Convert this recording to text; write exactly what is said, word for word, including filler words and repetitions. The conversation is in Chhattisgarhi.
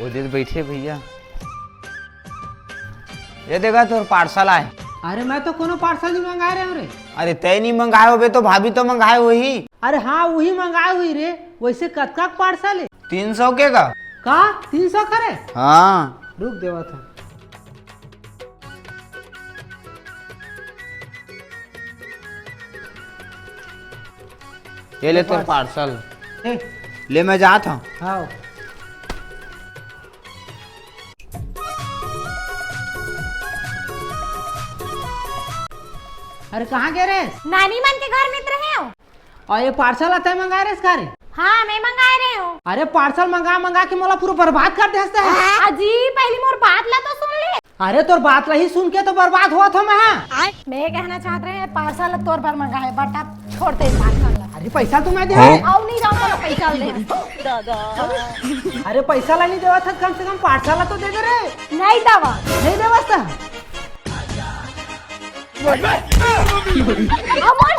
वो दे बैठे भैया। ये देखा तोर पार्सल आए। अरे मैं तो कोनो पार्सल नहीं मंगाए रहे हूँ रे। अरे तय नहीं मंगाए होबे तो भाभी तो मंगाए होही। अरे हाँ, वही मंगाए हुई रे। वैसे कतका पार्सल है? तीन सौ के का। का? तीन सौ करे? हाँ। रुक देवा था। ये ले तोर पार्सल। ए। ले मैं जात हूँ। हाँ। अरे कहाँ गए रे? नानी मन के घर में रहे हो। और ये पार्सल आते मंगाए रे इसका रे? हाँ, मैं मंगाए रहे हूँ। अरे पार्सल मंगा मंगा के मोला पूरा बर्बाद कर दे हंसते हैं। अजी, पहली मोर बात ला तो सुन ले। अरे तोर बात ला ही सुन के तो बर्बाद हुआ था मैं। मैं कहना चाहत रहे पार्सल तोर बर मंगाए, but अब छोड़ दे पार्सल ला। अरे पैसा तो मैं दे। हाँ? आओ नहीं जाओ तो पैसा दे। अरे पैसा ला नहीं देवा था, कम से कम पार्सल ला तो दे दे रे। नहीं दवा। नहीं देवा था। अब मोर